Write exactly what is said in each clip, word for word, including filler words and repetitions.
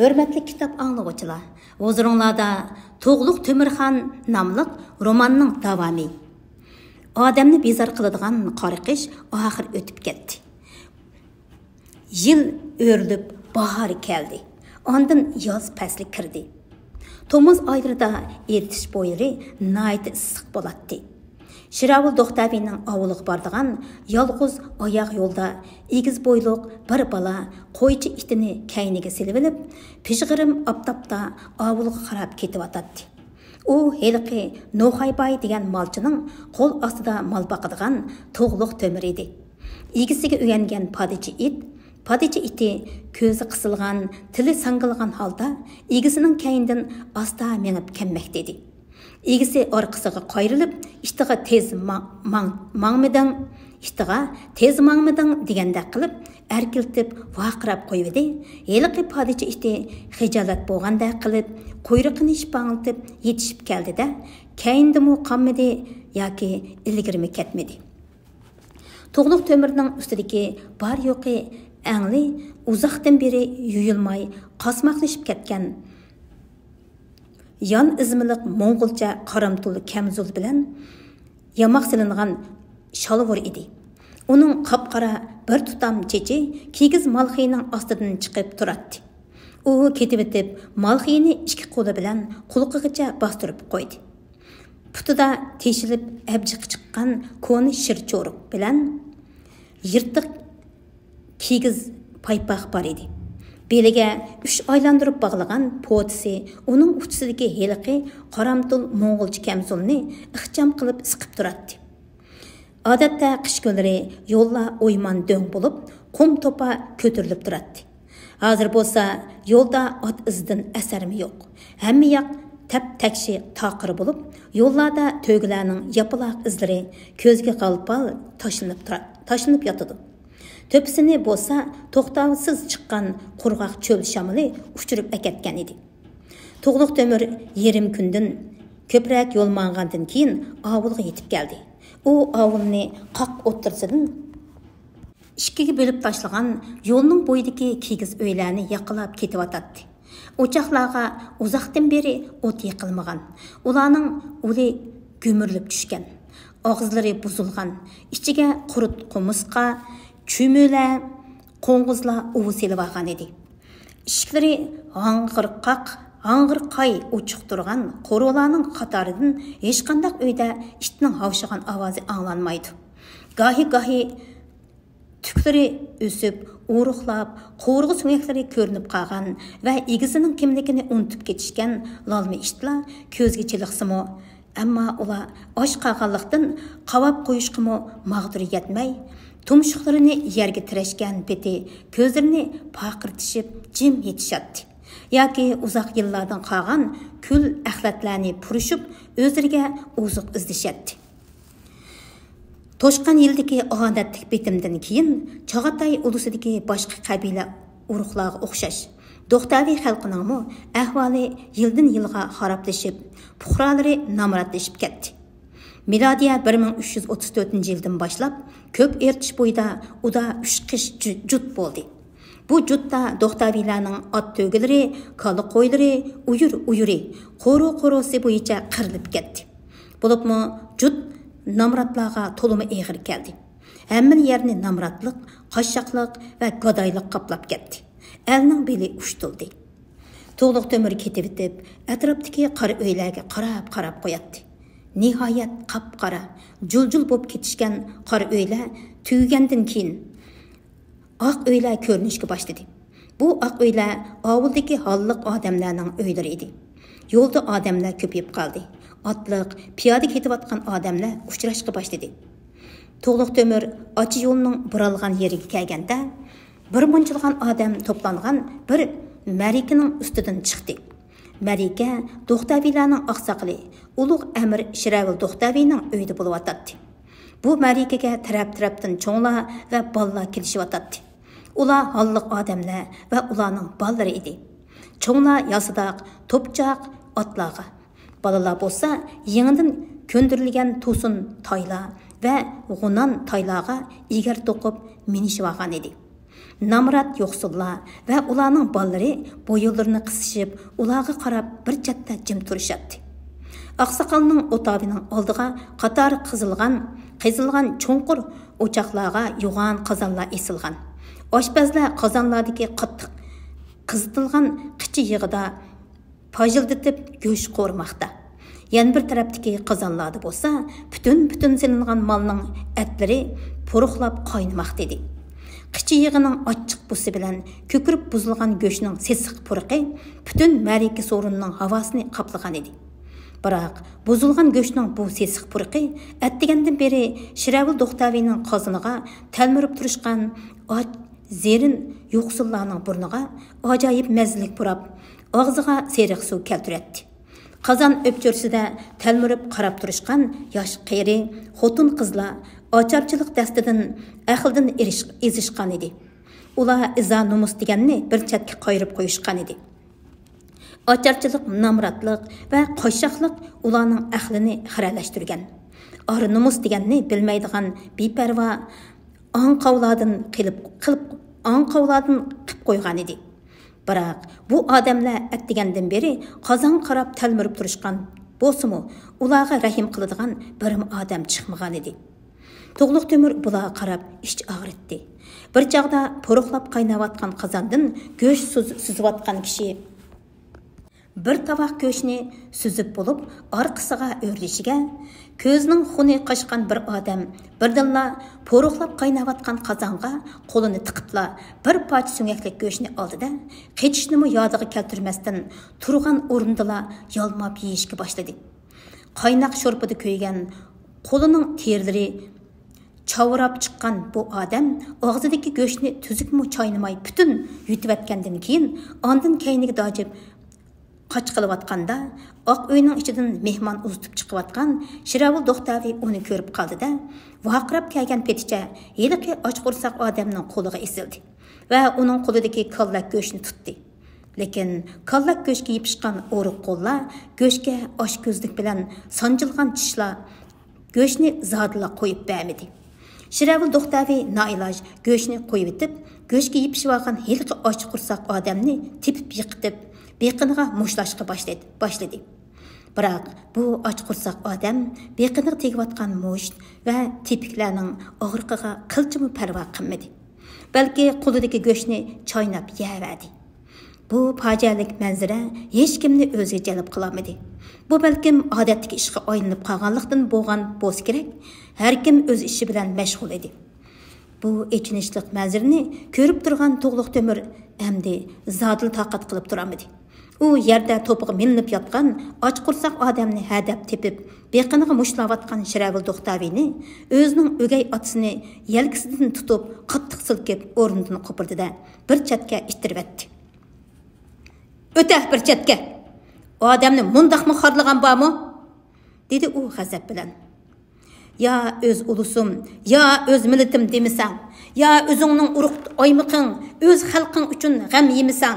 ھۆرمەتلىك كىتاب ئاڭلىغۇچىلار، ھۇزۇرۇڭلاردا تۇغلۇق تۆمۈرخان ناملىق روماننىڭ داۋامى. ئادەمنى بىزار قىلىدىغان قارىقىش ئاخىر ئۆتۈپ كەتتى. يىل ئۆرۈلۈپ باھار كەلدى. ئاندىن ياز پەسلى كىردى. تومۇز ئايلىرىدا ئېرتىش بويلىرى ناھايىتى ئىسسىق بولاتتى. شىراۋۇل دوختەۋىنىڭ ئاۋۇلىغا بارىدىغان يالغۇز ئاياغ يولدا ئېگىز بويلۇق بىر بالا قويچى ئىتىنى كەينىگە سېلىۋېلىپ، پىژغىرىم ئاپتاپتا ئاۋۇلغا قاراپ كېتىۋاتاتتى. ئۇ ھېلىقى نوخايباي دېگەن مالچىنىڭ قول ئاستىدا مال باقىدىغان تۇغلۇق تۆمۈر ئىدى. ئىگىسىگە ئۆگەنگەن پادىچى ئىت، پادىچى ئىتى كۆزى قىسىلغان، تىلى ساڭگىلىغان ھالدا ئىگىسىنىڭ كەينىدىن ئاستا مېڭىپ كەلمەكتە ئىدى. ئىگىسى ئارقىسىغا قايرىلىپ، ئىتىغا تېز ما-، ماڭ-، ماڭمىدىڭ، ئىتىغا تېز ماڭمىدىڭ دېگەندەك قىلىپ ئەركىلىتىپ ۋارقىراپ قويۇۋىدى. ھېلىقى پادىچى ئىتى خىجالەت بولغاندەك قىلىپ قۇيرۇقىنى شىپاڭلىتىپ يېتىشىپ كەلدى-دە، كەينىدىمۇ قالمىدى ياكى ئىلگىرىمۇ كەتمىدى. تۇغلۇق تۆمۈرنىڭ ئۈستىدىكى بار-يوقى ئەڭلى ئۇزاقتىن بېرى يۇيۇلماي قاسماقلىشىپ كەتكەن يان ئىزمىلىق موڭغۇلچە قارامتۇل كەمزۇل بىلەن ياماق سېلىنغان شالۋۇر ئىدى. ئۇنىڭ قاپقارا بىر تۇتام چېچى كىگىز مالخىيىنىڭ ئاستىدىن چىقىپ تۇراتتى. ئۇ كېتىۋېتىپ، مالخىيىنى ئىككى قولى بىلەن قۇلىقىغىچە باستۇرۇپ قويدى. پۇتىدا تېشىلىپ ئەبجىقى چىققان كونا شىر چورۇق بىلەن يىرتىق كىگىز پايپاق بار ئىدى. بېلىگە ئۈچ ئايلاندۇرۇپ باغلىغان پوتىسى ئۇنىڭ ئۇچىسىدىكى ھېلىقى قارامتۇل موڭغۇلچە كەمزۇلنى ئىخچام قىلىپ سىقىپ تۇراتتى. ئادەتتە قىش كۈنلىرى يوللار ئويمان دۆڭ بولۇپ، قۇم توپا كۆتۈرۈلۈپ تۇراتتى. ھازىر بولسا يولدا ئات ئىزىدىن ئەسەرمۇ يوق. ھەممە ياق تەپ-تەكشى تاقىر بولۇپ، يوللاردا تۆگىلەرنىڭ ياپىلاق ئىزلىرى كۆزگە غالپال تاشلىنىپ تۇرا-، تاشلىنىپ ياتىدۇ. تۆپىسىنى بولسا توختاۋسىز چىققان قۇرغاق چۆل شامىلى ئۇچۇرۇپ ئەكەتكەن ئىدى. تۇغلۇق تۆمۈر يېرىم كۈندىن كۆپرەك يول ماڭغاندىن كېيىن ئاۋۇلغا يېتىپ كەلدى. ئۇ ئاۋۇلنى قاق ئوتتۇرىسىدىن ئىككىگە بۆلۈپ تاشلىغان يولنىڭ بويىدىكى كىگىز ئۆيلەرنى ياقىلاپ كېتىۋاتاتتى. ئوچاقلارغا ئۇزاقتىن بېرى ئوت يېقىلمىغان. ئۇلارنىڭ ئۇلى گۈمۈرۈلۈپ چۈشكەن. ئاغزىلىرى بۇزۇلغان. ئىچىگە قۇرت قومۇسقا، چۈمۈلە، قوڭغۇزلار ئۇۋا سېلىۋالغان ئىدى. ئىشىكلىرى ھاڭغىرقاق، ھاڭغىرقاي ئوچۇق تۇرغان قورۇلارنىڭ قاتارىدىن ھېچقانداق ئۆيدە ئىتنىڭ ھاۋشىغان ئاۋازى ئاڭلانمايدۇ. گاھى-گاھى تۈكلىرى ئۆسۈپ، ئورۇقلاپ، قوۋۇرغا سۆڭەكلىرى كۆرۈنۈپ قالغان ۋە ئىگىسىنىڭ كىملىكىنى ئۇنتۇپ كېتىشكەن لالما ئىتلار كۆزگە چېلىقسىمۇ، ئەمما ئۇلار ئاچ قالغانلىقتىن قاۋاپ قويۇشقىمۇ ماغدۇرى يەتمەي، تۇمشۇقلىرىنى يەرگە تىرەشكەن پېتى كۆزلىرىنى پارقىرىتىشىپ جىم يېتىشاتتى. ياكى ئۇزاق يىللاردىن قالغان كۈل ئەخلەتلەرنى پۇرىشىپ، ئۆزلىرىگە ئوزۇق ئىزدىشەتتى. توشقان يىلدىكى ئادەتلىك بېتىمدىن كېيىن، چاغاتاي ئۇلۇسىدىكى باشقا قەبىلە ئۇرۇقلارغا ئوخشاش، دوختەۋى خەلقىنىڭمۇ ئەھۋالى يىلدىن يىلغا خارابلىشىپ، پۇقرالىرى نامراتلىشىپ كەتتى. مىلادىيە بىر مىڭ ئۈچ يۈز ئوتتۇز تۆتىنچى يىلدىن باشلاپ، كۆپ ئېرتىش بويىدا ئۇدا ئۈچ قىش جۇ-، جۇت بولدى. بۇ جۇتتا دوختەۋىلەرنىڭ ئات تۆگىلىرى، كالا قويلىرى، ئۇيۇر ئۇيۇرى، قورۇ قورۇسى بويىچە قىرىلىپ كەتتى. بولۇپمۇ جۇت نامراتلارغا تولىمۇ ئېغىر كەلدى. ھەممىلا يەرنى نامراتلىق، قاششاقلىق ۋە گادايلىق قاپلاپ كەتتى. ئەلنىڭ بېلى ئۇشتۇلدى. تۇغلۇق تۆمۈر كېتىۋېتىپ، ئەتراپتىكى قارا ئۆيلەرگە قاراپ-قاراپ قوياتتى. نىھايەت قاپقارا، جۇل-جۇل بولۇپ كېتىشكەن قارا ئۆيلەر تۈگىگەندىن كېيىن، ئاق ئۆيلەر كۆرۈنۈشكە باشلىدى. بۇ ئاق ئۆيلەر ئاۋۇلدىكى ھاللىق ئادەملەرنىڭ ئۆيلىرى ئىدى. يولدا ئادەملەر كۆپىيىپ قالدى. ئاتلىق، پىيادە كېتىۋاتقان ئادەملەر ئۇچراشقا باشلىدى. تۇغلۇق تۆمۈر ئاچا يولنىڭ بۇرالغان يېرىگە كەلگەندە، بىر مۇنچىلىغان ئادەم توپلانغان بىر مەرىكىنىڭ ئۈستىدىن چىقتى. مەرىكە دوختەۋىلەرنىڭ ئاقساقىلى، ئۇلۇغ ئەمىر شىرەۋىل دوختەۋىنىڭ ئۆيىدە بولۇۋاتاتتى. بۇ مەرىكىگە تەرەپ-تەرەپتىن چوڭلار ۋە بالىلار كېلىشىۋاتاتتى. ئۇلار ھاللىق ئادەملەر ۋە ئۇلارنىڭ بالىلىرى ئىدى. چوڭلار ياسىداق، توپچاق ئاتلارغا، بالىلار بولسا يېڭىدىن كۆندۈرۈلگەن توسۇن تايلار ۋە غۇنان تايلارغا ئېگەر توقۇپ مىنىشىۋالغان ئىدى. نامرات يوقسۇللار ۋە ئۇلارنىڭ بالىلىرى بويۇنلىرىنى قىسىشىپ، ئۇلارغا قاراپ بىر چەتتە جىم تۇرۇشاتتى. ئاقساقالنىڭ ئوتاۋىنىڭ ئالدىغا قاتارى قېزىلغان، قېزىلغان چوڭقۇر ئوچاقلارغا يوغان قازانلار ئېسىلغان. ئاشپەزلەر قازانلاردىكى قاتتىق قىزىتىلغان قىچا يېغىدا پاژىلدىتىپ گۆش قورۇماقتا. يەنە بىر تەرەپتىكى قازانلاردا بولسا پۈتۈن-پۈتۈن سېلىنغان مالنىڭ ئەتلىرى پۇرۇقلاپ قاينىماقتا ئىدى. قىچا يېغىنىڭ ئاچچىق بۇسى بىلەن كۆكىرىپ بۇزۇلغان گۆشنىڭ سېسىق پۇرىقى پۈتۈن مەرىكە سورۇنىنىڭ ھاۋاسىنى قاپلىغان ئىدى. بىراق، بۇزۇلغان گۆشنىڭ بۇ سېسىق پۇرىقى ئەتىگەندىن بېرى شىرەۋۇل دوختاۋىنىڭ قازىنىغا تەلمۈرۈپ تۇرۇشقان ئاچ، زېرىن يوقسۇللارنىڭ بۇرنىغا ئاجايىپ مەززىلىك پۇراپ، ئاغزىغا سېرىق سۇ كەلتۈرەتتى. قازان ئۆپچۈرىسىدە تەلمۈرۈپ قاراپ تۇرۇشقان ياش قېرى، خوتۇن-قىزلار ئاچارچىلىق دەستىدىن ئەقلىدىن ئېرىش-، ئېزىشقان ئىدى. ئۇلار ئىزا-نومۇس دېگەننى بىر چەتكە قايرىپ قويۇشقان ئىدى. ئاچارچىلىق، نامراتلىق ۋە قاششاقلىق ئۇلارنىڭ ئەقلىنى خىرەلەشتۈرگەن. ئار-نومۇس دېگەننى بىلمەيدىغان بىپەرۋا، ئاڭقاۋلاردىن قىلىپ، قىلىپ، ئاڭقاۋلاردىن قىپ قويغان ئىدى. بىراق، بۇ ئادەملەر ئەتىگەندىن بېرى قازانغا قاراپ تەلمۈرۈپ تۇرۇشقان بولسىمۇ، ئۇلارغا رەھىم قىلىدىغان بىرمۇ ئادەم چىقمىغان ئىدى. تۇغلۇق تۆمۈر بۇلارغا قاراپ ئىچ ئاغرىتتى. بىر چاغدا پۇرۇقلاپ قايناۋاتقان قازاندىن گۆش سۈز-، سۈزۈۋاتقان كىشى بىر تاۋاق گۆشنى سۈزۈپ بولۇپ، ئارقىسىغا ئۆرۈلۈشىگە، كۆزىنىڭ خۇنى قاچقان بىر ئادەم بىردىنلا پۇرۇقلاپ قايناۋاتقان قازانغا قولىنى تىقىپلا، بىر پارچە سۆڭەكلىك گۆشنى ئالدى-دە، قېچىشنىمۇ يادىغا كەلتۈرمەستىن، تۇرغان ئورنىدىلا يالماپ يېيىشكە باشلىدى. قايناق شورپىدا كۆيگەن قولىنىڭ تېرىلىرى چاۋراپ چىققان بۇ ئادەم ئاغزىدىكى گۆشنى تۈزۈكمۇ چاينىماي پۈتۈن يۇتۇۋەتكەندىن كېيىن، ئاندىن كەينىگە داجىپ قاچقىلىۋاتقاندا، ئاق ئۆينىڭ ئىچىدىن مېھمان ئۇزىتىپ چىقىۋاتقان شىراۋۇل دوختاۋى ئۇنى كۆرۈپ قالدى-دە، ۋارقىراپ كەلگەن پېتىچە ھېلىقى ئاچ قورساق ئادەمنىڭ قولىغا ئېسىلدى ۋە ئۇنىڭ قولىدىكى كاللەك گۆشنى تۇتتى. لېكىن كاللەك گۆشكە يېپىشقان ئورۇق قوللار، گۆشكە ئاچكۆزلۈك بىلەن سانجىلغان چىشلار گۆشنى زادىلا قويۇپ بەرمىدى. شىرەۋۇل دوختاۋى نائىلاج گۆشنى قويۇۋېتىپ، گۆشكە يېپىشىۋالغان ھېلىقى ئاچ قورساق ئادەمنى تېپىپ يىقىتىپ، بېقىنىغا مۇشتلاشقا باشلىدى، باشلىدى. بىراق، بۇ ئاچ قورساق ئادەم بېقىنىغا تېگىۋاتقان مۇشت ۋە تېپىكلەرنىڭ ئاغرىقىغا قىلچىمۇ پەرۋا قىلمىدى. بەلكى قولىدىكى گۆشنى چايناپ يەۋەردى. بۇ پاجىئەلىك مەنزىرە ھېچكىمنى ئۆزىگە جەلپ قىلالمىدى. بۇ بەلكىم ئادەتتىكى ئىشقا ئايلىنىپ قالغانلىقتىن بولغان بولسا كېرەك، ھەركىم ئۆز ئىشى بىلەن مەشغۇل ئىدى. بۇ ئېچىنىشلىق مەنزىرىنى كۆرۈپ تۇرغان تۇغلۇق تۆمۈر ئەمدى زادىلا تاقەت قىلىپ تۇرالمىدى. ئۇ يەردە توپىغا مىلىنىپ ياتقان ئاچ قورساق ئادەمنى ھەدەپ تېپىپ، بېقىنىغا مۇشتلاۋاتقان شىرەۋۇل دوختاۋىنى، ئۆزىنىڭ ئۆگەي ئاتىسىنى يەلكىسىدىن تۇتۇپ، قاتتىق سىلكىپ، ئورنىدىن قوپۇردى-دە، بىر چەتكە ئىتتىرىۋەتتى. «ئۆتە بىر چەتكە! ئادەمنى مۇنداقمۇ خارلىغان بارمۇ؟» دېدى ئۇ غەزەپ بىلەن. «يا ئۆز ئۇلۇسۇم، يا ئۆز مىللىتىم دېمىسەڭ، يا ئۆزۈڭنىڭ ئۇرۇق ئايمىقىڭ، ئۆز خەلقىڭ ئۈچۈن غەم يېمىسەڭ،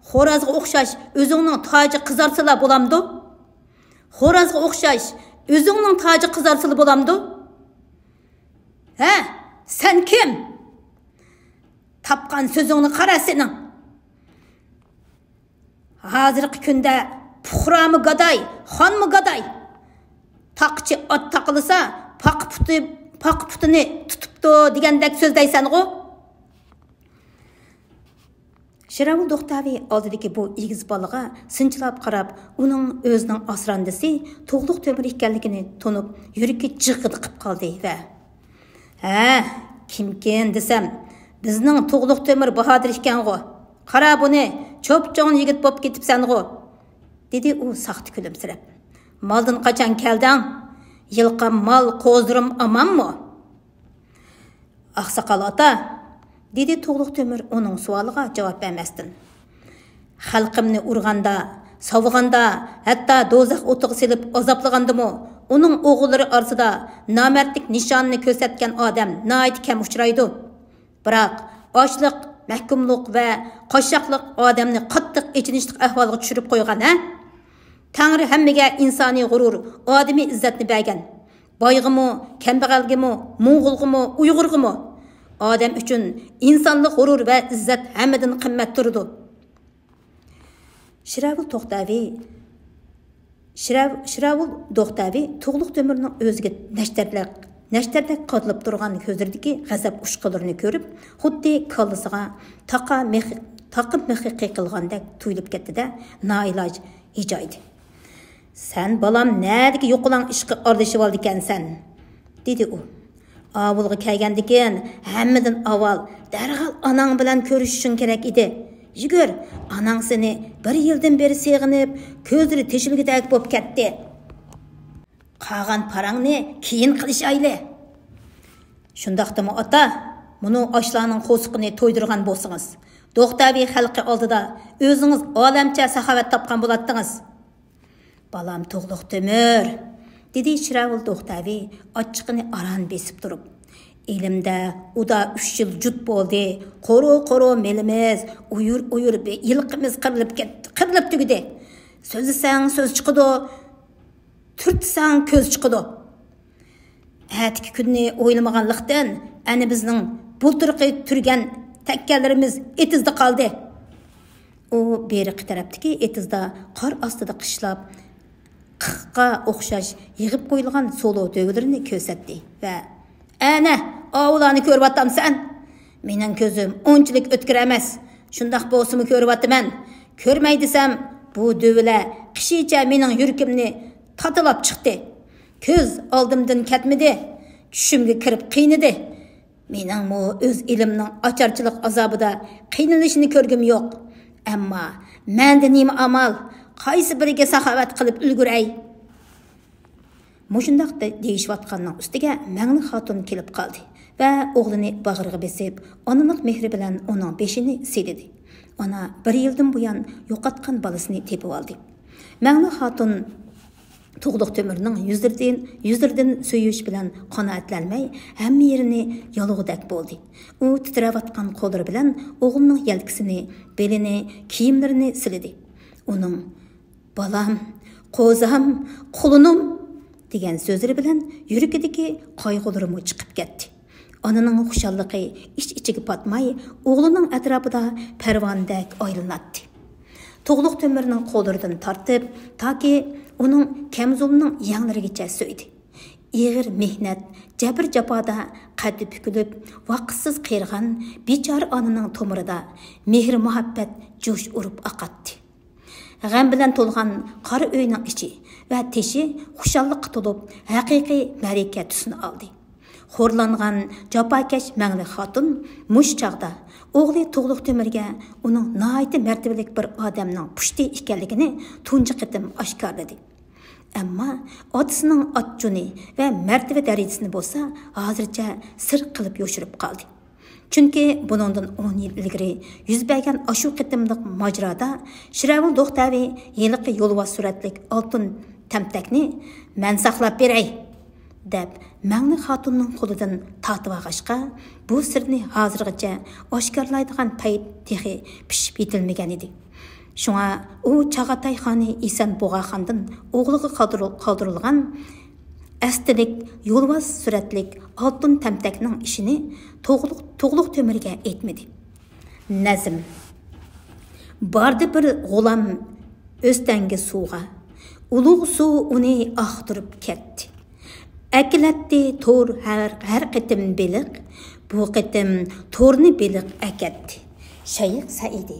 خورازغا ئوخشاش ئۆزۈڭنىڭ تاجى قىزارسىلا بولامدۇ؟ خورازغا ئوخشاش ئۆزۈڭنىڭ تاجى قىزارسىلا بولامدۇ؟ ھە؟ سەن كىم؟ تاپقان سۆزۈڭنى قارا سېنىڭ! ھازىرقى كۈندە پۇقرامۇ گاداي، خانمۇ گاداي. تاقىچى ئات تاقىلىسا، پاقا پۇتى، پاقا پۇتىنى تۇتۇپتۇ دېگەندەك سۆزلەيسەنغۇ؟» شىراۋۇل دوختاۋى ئالدىدىكى بۇ ئېگىز بالىغا سىنچىلاپ قاراپ، ئۇنىڭ ئۆزىنىڭ ئاسراندىسى تۇغلۇق تۆمۈر ئىكەنلىكىنى تونۇپ، يۈرىكى جىغغىدە قىپ قالدى ۋە، «ھە، كىمكىن دېسەم، بىزنىڭ تۇغلۇق تۆمۈر باھادىر ئىكەنغۇ. قارا بۇنى، چوپچوڭ يىگىت بوپ كېتىپسەنغۇ»، دېدى ئۇ ساختا كۈلۈمسىرەپ. «مالدىن قاچان كەلدىڭ؟ يىلقا مال، قوزۇرۇم ئامانمۇ؟» «ئاقساقال ئاتا»، دېدى تۇغلۇق تۆمۈر ئۇنىڭ سوئالىغا جاۋاب بەرمەستىن. «خەلقىمنى ئۇرغاندا، ساۋىغاندا، ھەتتا دوزاخ ئوتىغا سېلىپ ئازابلىغاندىمۇ، ئۇنىڭ ئوغۇللىرى ئارىسىدا نامەردلىك نىشانىنى كۆرسەتكەن ئادەم ناھايىتى كەم ئۇچرايدۇ. بىراق، ئاچلىق، مەھكۇملۇق ۋە قاششاقلىق ئادەمنى قاتتىق ئېچىنىشلىق ئەھۋالغا چۈشۈرۈپ قويغان، ھە؟ تەڭرى ھەممىگە ئىنسانىي غۇرۇر، ئادىمىي ئىززەتنى بەرگەن. بايغىمۇ، كەمبەغەلگىمۇ، موڭغۇلغىمۇ، ئۇيغۇرغىمۇ. ئادەم ئۈچۈن ئىنسانلىق غۇرۇر ۋە ئىززەت ھەممىدىن قىممەت تۇرىدۇ. شىراۋۇل توختاۋى، شىراۋ-، شىراۋۇل دوختاۋى تۇغلۇق تۆمۈرنىڭ ئۆزىگە نەشتەردەك، نەشتەردەك قادىلىپ تۇرغان كۆزلىرىدىكى غەزەپ ئۇچقۇنلىرىنى كۆرۈپ، خۇددى كاللىسىغا تاقا مېخى، تاقا مېخى قېقىلغاندەك تۇيۇلۇپ كەتتى-دە، نائىلاج ھىجايدى. «سەن، بالام، نەدىكى يوقىلاڭ ئىشقا ئارىلىشىۋالىدىكەنسەن؟» دېدى ئۇ. «ئاۋۇلغا كەلگەندىكىن ھەممىدىن ئاۋۋال دەرھال ئاناڭ بىلەن كۆرۈشۈشۈڭ كېرەك ئىدى. يۈگۈر، ئاناڭ سېنى بىر يىلدىن بېرى سېغىنىپ، كۆزلىرى تېشىلگۈدەك بولۇپ كەتتى.» «قالغان پاراڭنى كېيىن قىلىشايلى.» «شۇنداقتىمۇ ئاتا، مۇنۇ ئاشلارنىڭ قورسىقىنى تويدۇرغان بولسىڭىز، دوختاۋى خەلقى ئالدىدا ئۆزىڭىز ئالەمچە ساخاۋەت تاپقان بولاتتىڭىز.» «بالام تۇغلۇق تۆمۈر،» دېدى شىراۋۇل دوختاۋى ئاچچىقىنى ئاران بېسىپ تۇرۇپ. «ئېلىمدە ئۇدا ئۈچ يىل جۇت بولدى. قورۇ-قورۇ مېلىمىز، ئۇيۇر-ئۇيۇر بې-، يىلقىمىز قىرىلىپ كەتتى، قىرىلىپ تۈگىدى. سۆزلىسەڭ سۆز چىقىدۇ، تۈرتسەڭ كۆز چىقىدۇ. ئەتىكى كۈننى ئويلىمىغانلىقتىن، ئەنە بىزنىڭ بۇلتۇرقى تۈرگەن تەككەنلىرىمىز ئېتىزدا قالدى.» ئۇ بېرىقى تەرەپتىكى ئېتىزدا قار ئاستىدا قىشلاپ، قىخقا ئوخشاش يىغىپ قويۇلغان سولۇ دۆۋىلىرىنى كۆرسەتتى ۋە، «ئەنە، ئاۋۇلارنى كۆرۈۋاتامسەن؟ مېنىڭ كۆزۈم ئۇنچىلىك ئۆتكۈر ئەمەس. شۇنداق بولسىمۇ كۆرۈۋاتىمەن. كۆرمەي دېسەم، بۇ دۆۋىلەر قىشىچە مېنىڭ يۈرىكىمنى تاتىلاپ چىقتى. كۆز ئالدىمدىن كەتمىدى. چۈشۈمگە كىرىپ قىينىدى. مېنىڭمۇ ئۆز ئېلىمنىڭ ئاچارچىلىق ئازابىدا قىينىلىشىنى كۆرگۈم يوق. ئەمما مەندە نېمە ئامال؟ قايسى بىرىگە ساخاۋەت قىلىپ ئۈلگۈرەي؟» مۇشۇنداق دە-، دېيىشىۋاتقاننىڭ ئۈستىگە مەڭلى خاتۇن كېلىپ قالدى ۋە ئوغلىنى باغرىغا بېسىپ، ئانىلىق مېھرى بىلەن ئۇنىڭ بېشىنى سىيلىدى. ئانا بىر يىلدىن بۇيان يوقاتقان بالىسىنى تېپىۋالدى. مەڭلى خاتۇن تۇغلۇق تۆمۈرنىڭ يۈزلىرىدىن، يۈزلىرىدىن سۆيۈش بىلەن قانائەتلەنمەي، ھەممە يېرىنى يالىغۇدەك بولدى. ئۇ تىترەۋاتقان قوللىرى بىلەن ئوغلىنىڭ يەلكىسىنى، بېلىنى، كىيىملىرىنى سىلىدى. ئۇنىڭ «بالام، قوزام، قۇلۇنۇم» دېگەن سۆزلىرى بىلەن يۈرىكىدىكى قايغۇلىرىمۇ چىقىپ كەتتى. ئانىنىڭ خۇشاللىقى ئىچ-ئىچىگە پاتماي، ئوغلىنىڭ ئەتراپىدا پەرۋانىدەك ئايلىناتتى. تۇغلۇق تۆمۈرنىڭ قوللىرىدىن تارتىپ، تاكى ئۇنىڭ كەمزۇلىنىڭ يەڭلىرىگىچە سۆيدى. ئېغىر مېھنەت، جەبىر-جاپادا قەددى پۈكۈلۈپ، ۋاقىتسىز قېرىغان بىچارە ئانىنىڭ تومۇرىدا مېھىر-مۇھەببەت جۇش ئۇرۇپ ئاقاتتى. غەم بىلەن تولغان قارا ئۆينىڭ ئىچى ۋە تېشى خۇشاللىققا تولۇپ، ھەقىقىي مەرىكە تۈسىنى ئالدى. خورلانغان جاپاكەش مەڭلى خاتۇن مۇشۇ چاغدا ئوغلى تۇغلۇق تۆمۈرگە ئۇنىڭ ناھايىتى مەرتىۋىلىك بىر ئادەمنىڭ پۇشتى ئىكەنلىكىنى تۇنجى قېتىم ئاشكارىلىدى. ئەمما ئاتىسىنىڭ ئات-جۈنى ۋە مەرتىۋە دەرىجىسىنى بولسا ھازىرچە سىر قىلىپ يوشۇرۇپ قالدى. چۈنكى بۇنىڭدىن ئون يىل ئىلگىرى يۈز بەرگەن ئاشۇ قېتىملىق ماجىرادا شىرەۋۇل دوختەۋى ھېلىقى يولۋاس سۈرەتلىك ئالتۇن تەمتەكنى «مەن ساقلاپ بېرەي» دەپ، مەڭلى خاتۇننىڭ قولىدىن تارتىۋالغاچقا، بۇ سىرنى ھازىرغىچە ئاشكارىلايدىغان پەيت تېخى پىشىپ يېتىلمىگەن ئىدى. شۇڭا ئۇ چاغاتاي خانى ئىسەن بۇغاخاندىن ئوغلىغا قالدۇرۇل-، قالدۇرۇلغان ئەستىلىك يولۋاس سۈرەتلىك ئالتۇن تەمتەكنىڭ ئىشىنى تۇغلۇق، تۇغلۇق تۆمۈرگە ئېيتمىدى. نەزم. باردى بىر غۇلام ئۆستەڭگە سۇغا، ئۇلۇغ سۇ ئۇنى ئاختۇرۇپ كەتتى. ئەكېلەتتى تور ھەر، ھەر قېتىم بېلىق، بۇ قېتىم تورنى بېلىق ئەكەتتى. شەيخ سەئىدى.